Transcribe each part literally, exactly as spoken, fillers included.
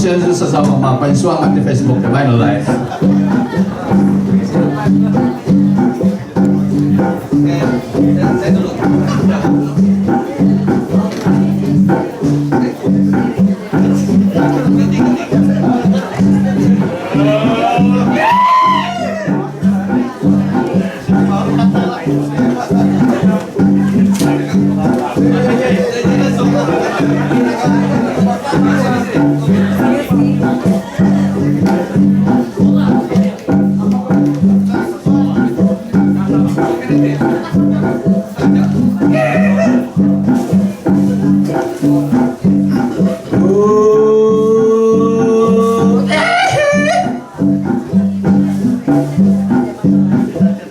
Share sasawo, ma, poinsuang di Facebook do baino live.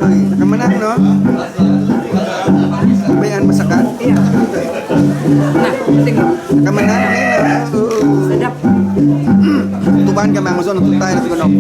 Oi, nakamanang, no? Abayaan masakan? Iya. Nah, tengok. Nakamanang, eh, nah. Sedap. Tuban kami ang usun, tuntay na si Gunong.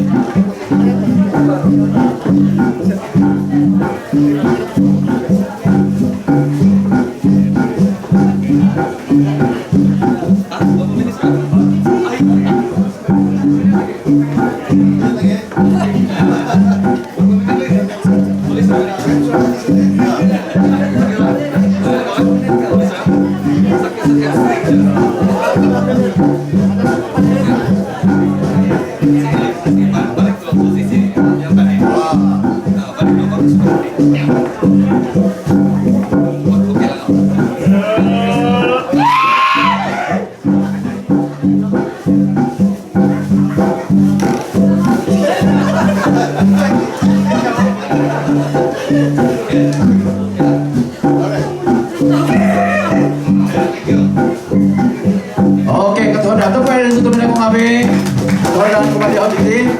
Okey, kotohuadan tobpinai, tutup nodi ngaavi'. Kotohuadan kumaa di O T T.